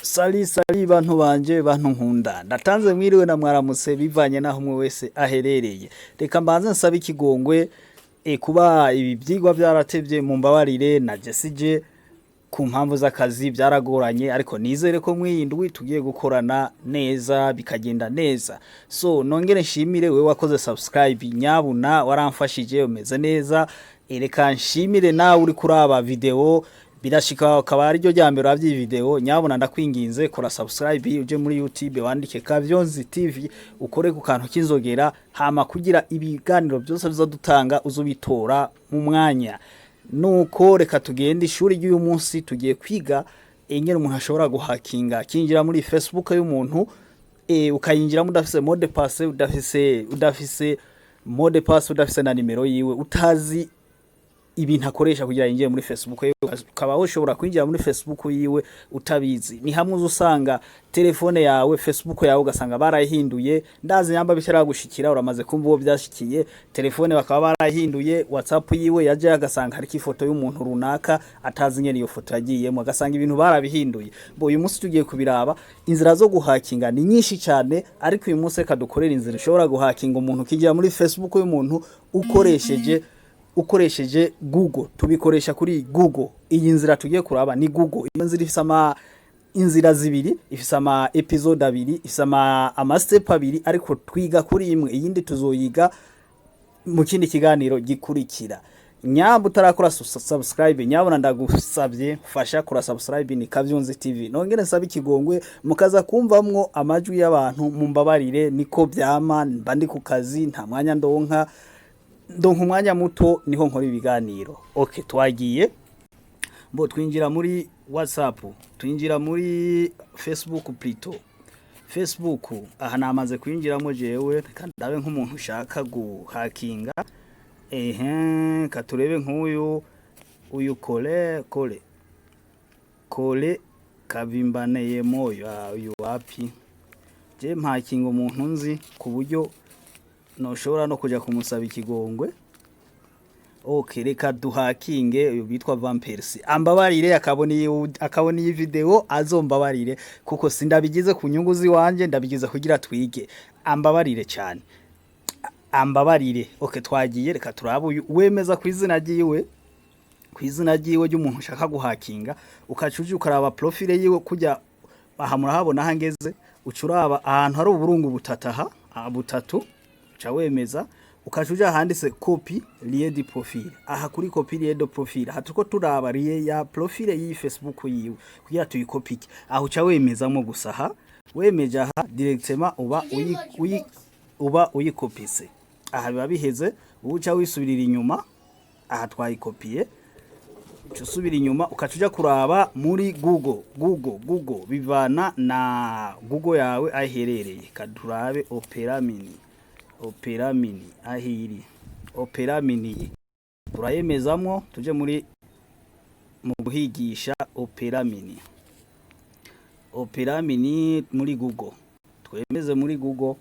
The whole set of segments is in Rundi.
Salut, salut, bantu banje, bantu nkunda, ndatanze mwiriwe na mwaramutse bivanye naho umwe wese aherereye. Reka mbanze nsabe ikigongwe kuba ibi vyigwa vyaratevye, mumbabarire na jesije ku mpamvu z'akazi byaragoranye, ariko nizere ko mwiyindwi tugiye gukorana neza bikagenda neza. So nongere nshimire wewe wakoze subscribe, nyabuna waramfashije, umeze neza. Reka nshimire nawe uri kuraba video, birashika akaba ariryo rya mbere uravye iyi video, nyabuna ndakwinginze kora subscribe, uje muri YouTube wandike Kavyonzi TV, ukore ku kantu k'inzogera, hama kugira ibiganiro byose bizodutanga uzubitora mu mwanya. Nuko reka tugende ishuri ry'uyu munsi. Tugiye kwiga ingene umuntu ashobora guhakinga kinjira muri Facebook y'umuntu, ukayinjiramo udafise mot de passe, udafise mot de passe, udafise na nimero yiwe, utazi ibintu akoresha kugira yinjire muri Facebook yiwe, ukaba ushobora kwinjira muri Facebook yiwe utabizi. Ni hamwe uza usanga telefone yawe, Facebook yawe ugasanga barayihinduye. Ndazi nyamba bitaragushikira, uramaze kumva uwo byashikiye, telefone bakaba barayihinduye, WhatsApp yiwe yaje agasanga hariko ifoto y'umuntu runaka atazi ingene iyo foto yagiyemo, agasanga ibintu barabihinduye. Bo uyu munsi tugiye kubiraba. Inzira zo guhakinga ni nyinshi cyane, ariko uyu munsi reka dukorere inzira ushobora guhakinga umuntu ukinjira muri Facebook y'umuntu ukoresheje Google. Tubikoresha kuri Google. Iyi nzira tugiye kuraba ni Google. Iyo nzira ifise ama inzira zibiri, ifise ama episode abiri, ifise ama step abiri, ariko twiga kuri imwe, iyindi tuzoyiga mu kindi kiganiro gikurikira. Nyamba utarakora subscribe, nyabona ndagusabye fasha kora subscribe, ni Kavyonzi TV. Nongere nsaba ikigongwe mukaza kumvamwo amajwi y'abantu, mumbabarire, niko vyama, mba ndi ku kazi, nta mwanya ndonka, ndonka umwanya muto niho nkora ibiganiro. Okay, twagiye. Bo twinjira muri WhatsApp, twinjira muri Facebook plutôt, Facebook. Aha namaze kwinjiramo jewe. Reka ndabe nk'umuntu ushaka guhakinga. Ehe, katurebe nk'uyu uyu Kole Kavimbaneye Moyo. Ah, uyu wapi, je mpakinga umuntu nzi ku buryo noshobora no kuja kumusaba ikigongwe. Okay, reka duhakinge uyu bitwa Van Persie. Ambabarire, akabona iyi video azombabarire, kuko sindabigize ku nyungu ziwanje, ndabigize kugira twige. Ambabarire cyane, ambabarire. Okay, twagiye. Reka turabe uyu. Wemeza ku izina ryiwe ry'umuntu ushaka guhakinga, ukaca uja ukaraba profile yiwe. Kujya aha murahabona aho ngeze, uca uraba ahantu hari uburungu butatu aha, aha butatu, uca wemeza, ukaca uja ahanditse "copie lien de profil". Aha kuri "copie lien de profil", aha turiko turaba lien ya profile y'iyi Facebook yiwe kugira tuyikopike. Aho uca wemezamo gusa. Aha wemeje aha directement uba uyikopise. Aha biba biheze, uca wisubirira inyuma. Aha twayikopiye, uca usubira inyuma, ukaca uja kuraba muri Google, bivana na Google yawe aho iherereye. Kadurabe Opera Mini, Opera Mini aho iri. Opera Mini turayemezamwo, tuje muri mu guhigisha Opera Mini, Opera Mini muri Google. Twemeze muri Google.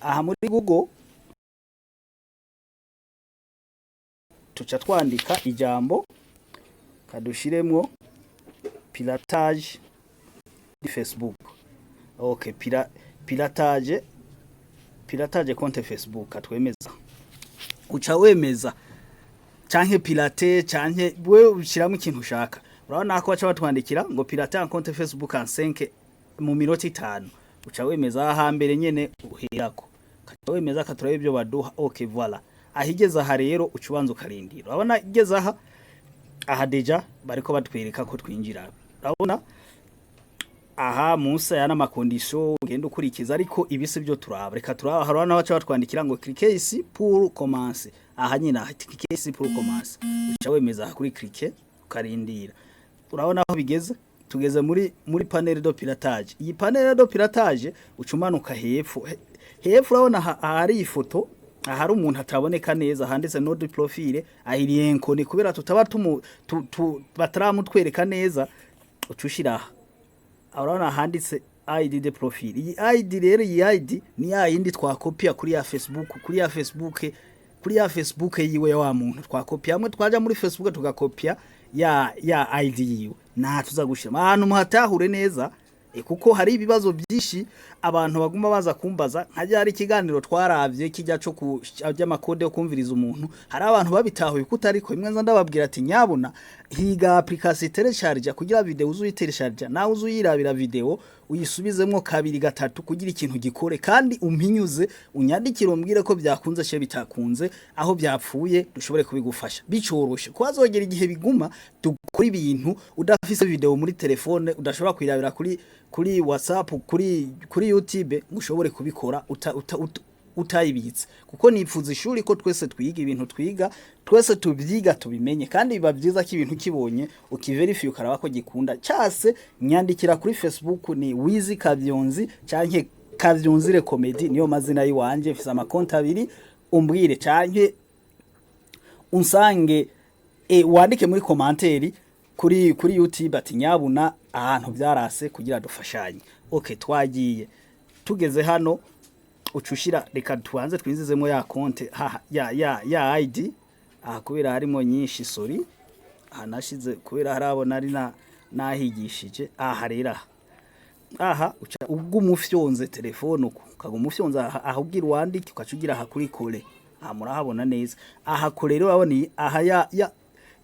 Aha muri Google tuca twandika ijambo, kadushiremwo "piratage di Facebook". Okay, piratage compte Facebook, atwemeza. Uca wemeza canke pirate, canke we ushiramo ikintu ushaka. Urabona ko baca batwandikira ngo "pirater un compte Facebook en 5", mu minota 5. Uca wemeza aha mbere nyene uherako, ukaca wemeza, katuraba ibyo baduha. Okay, voilà. Ahigeze aha rero uca ubanza ukarindira. Urabona igeze aha, aha déjà bariko batwereka ko twinjira. Urabona aha munsi aya n'ama conditions ugenda ukurikiza, ariko ibi si byo turaba. Reka turaba. Hari n'abaca batwandikira ngo "cliquez ici pour commencer". Aha nyine aha, "cliquez ici pour commencer", uca wemeza aha kuri cliquer, ukarindira. Urabona aho bigeze, tugeze muri panel de piratage. Iyi panel de piratage, uca umanuka hepfo. Hepfo urabona ahari ifoto, ahari umuntu ataboneka neza, handitse "nom de profil", ahiri inconnu kubera tutaba tumu tu, tu, bataramutwereka neza. Uca ushira aha, urabona handitse "ID de profil". Iyi ID rero, iyi ID ni ya yindi twakopia kuri ya Facebook yiwe ya wa muntu twakopia. Hamwe twaja muri Facebook tugakopia ya ID yiwe, nta tuza gushira ahantu muhatahure neza. Kuko hari ibibazo byinshi abantu baguma baza kumbaza, nkajya hari ikiganiro twaravye kijya cyo by'amakode yo kumviriza umuntu, hari abantu babitahuye kutariko imwe. Nza ndababwira ati: "Nyabuna higa application télécharge kugira video uzuyitélécharge, nawe uzuyirabira video uyisubizemwo kabiri gatatu kugira ikintu gikore, kandi umpinyuze, unyandikire, umbwire ko byakunze she bitakunze, aho byapfuye dushobore kubigufasha bicoroshe." Ko hazogera igihe biguma dukora ibintu udafise video muri telefone, udashobora kwirabira kuri WhatsApp, kuri YouTube, ngo ushobore kubikora utayibitse. Kuko nipfuza ishuri ko twese twiga ibintu, twiga twese, tubyiga, tubimenye. Kandi biba byiza ko ibintu ukibonye ukiverifiye, ukaraba ko gikunda cyase. Nyandikira kuri Facebook, ni Wizi Kavyonzi canke Kavyonzire Comedy, niyo mazina yiwanje, mfise amakonti abiri. Umbwire canke unsange, wandike muri commentaire kuri YouTube ati: "Nyabuna ahantu byarase," kugira dufashanye. Okay, twagiye. Tugeze hano ucushira, reka tubanze twinzizemo ya konte ha ya ID aha, kubera harimo nyinshi. Sorry, aha nashize kubera hari abo nari na nahigishije. Aha rero, aha uca ubwo umufyonze telefone uko ukaguma ufyonza aha, aha ubwira wandike, ukaca ugira aha kuri coller. Aha murahabona neza. Aha coller rero, urabona iyi aha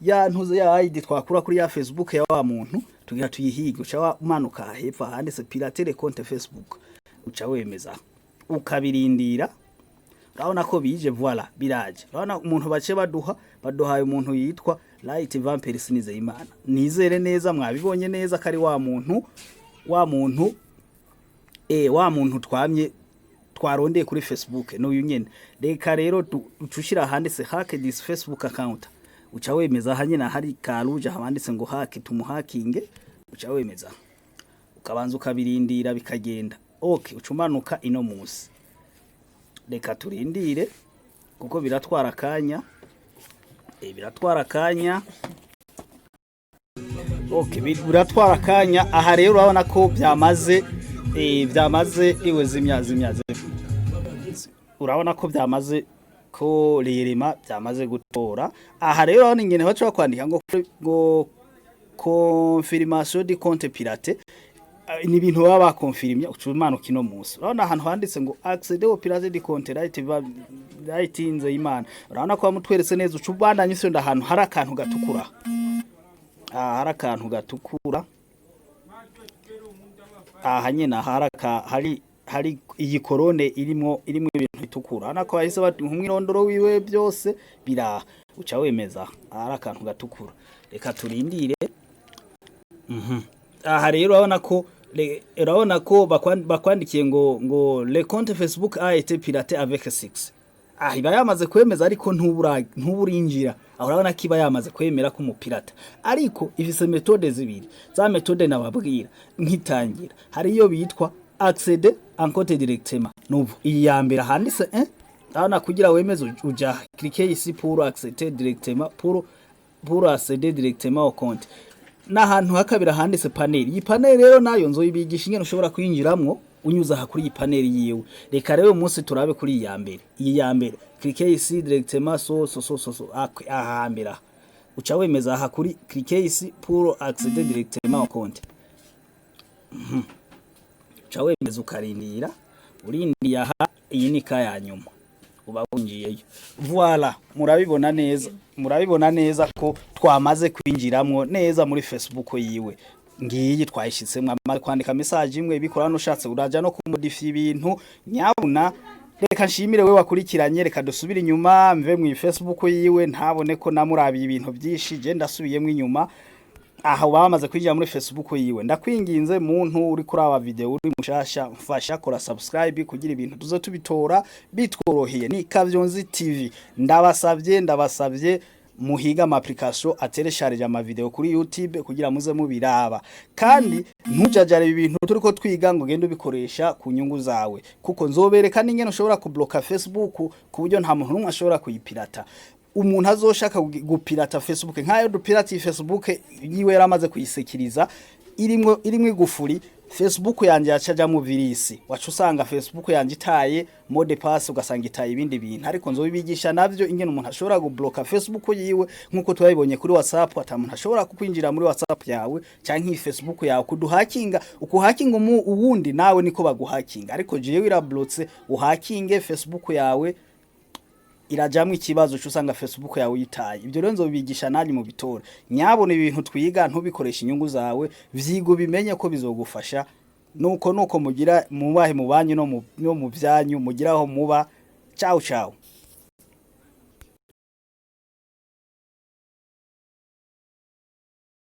ya ntuze ya ID twakura kuri ya Facebook ya wa muntu, tugira tuyihige. Uca umanuka aha hepfo handitse "pirater compte Facebook", uca wemeza, ukabirindira. Urabona ko bije, voilà, biraje. Urabona umuntu bace baduha, baduhaye umuntu yitwa Light Vampire Nizeyimana. Nizere neza mwabibonye neza ko ari wa muntu twamye twarondeye kuri Facebook, n'uyu nyene. Reka rero ducushira handitse "hack this Facebook account", uca wemeza aha nyene hari karuje handitse ngo "hack", tumuhakinge. Uca wemeza, ukabanza ukabirindira bikagenda. Okay, uca umanuka ino musi. Reka turindire kuko biratwara akanya, biratwara akanya. Okay, biratwara akanya. Aha rero urabona ko byamaze iwe. Zimya, zimya, zimya. Urabona ko byamaze, ko ririma byamaze gutora. Aha rero urabona ingene baca bakwandika ngo "confirmation du compte piraté". Ni ibintu baba bakonfirimye. Uca umanuka ino munsi, urabona ahantu handitse ngo "accéder au pirate du compte Light Light Nzeyimana". Urabona ko bamutweretse neza. Uca ubandanya ufyonda ahantu hari akantu gatukura. Aha hari akantu gatukura, aha nyene hari iyi colonne irimwo ibintu bitukura. Urabona ko bahise bati umwirondoro wiwe byose biraha. Uca wemeza aha hari akantu gatukura. Reka turindire. Aha rero urabona ko bakwandikiye ngo "le compte Facebook a été piraté avec succès". Ah, iba yamaze kwemeza, ariko ntuburinjira. Aho urabona ko iba yamaze kwemera ko umupirata, ariko ifise méthode zibiri, za méthode nababwira nkitangira. Hari iyo bitwa "accéder en compte directement". Nubu iyi ya mbere handitse urabona kugira wemeze uja "cliquer ici pour accéder directement", pour accéder directement au compte. N'ahantu hakabiri handitse "panel". Iyi panel rero nayo nzoyibigisha ingene ushobora kwinjiramwo unyuze aha kuri iyi panel yiwe. Reka rero uyu munsi turabe kuri iyi ya mbere. Iyi ya mbere, "cliquer ici directement", so so so so so aha hambere aha uca wemeza aha kuri "cliquer ici pour accéder directement au compte". Uca wemeza, ukarindira. Urindiye aha, iyi ni ka ya nyuma, uba winjiyeyo. Voilà, murabibona neza, murabibona neza ko twamaze kwinjiramwo neza muri Facebook yiwe. Ngiyi twayishitsemwo, amaze kwandika message imwe ibikora. Hano ushatse uraja no kumodifiya ibintu. Nyabuna reka nshimire we wakurikiranye. Reka dusubire inyuma, mve mu Facebook yiwe, ntabone ko namurabiye ibintu byinshi. Je ndasubiyemwo inyuma. Aha uba wamaze kwinjira muri Facebook yiwe. Ndakwinginze muntu uri kuri aba video, uri mushasha, mfasha kora subscribe kugira ibintu tuze tubitora bitworoheye. Ni Kavyonzi TV. Ndabasabye, ndabasabye muhiga ama application atélécharge ama video kuri YouTube kugira muze mubiraba. Kandi ntujajare ibi bintu turiko twiga ngo gende ubikoresha ku nyungu zawe, kuko nzobereka n'ingene ushobora kubloka Facebook ku buryo nta muntu n'umwe ashobora kuyipirata. Umuntu azoshaka gupirata Facebook nkayo dupirata iyi Facebook yiwe yaramaze kuyisekiriza. irimwo igufuri, Facebook yanje yacajamwo virus. Waca usanga Facebook yanje itaye mot de passe, ugasanga itaye ibindi bintu. Ariko nzobibigisha navyo, ingene umuntu ashobora gubloka Facebook yiwe, nkuko twabibonye kuri WhatsApp, ata muntu ashobora kukwinjira muri WhatsApp yawe canke iyi Facebook yawe kuduhakinga. Ukuhakinga uwundi nawe niko baguhakinga. Ariko jewe irablotse, uhakinge Facebook yawe irajamwo ikibazo, cyo usanga Facebook yawe yitaye. Ibyo rero nzobibigisha nanyu mu bitora. Nyabona ibintu twiga, ntubikoresha inyungu zawe, vyigo bimenye ko bizogufasha. Nuko mugira mubahe mu banyu no mu byanyu, mugira aho muba. Ciao ciao.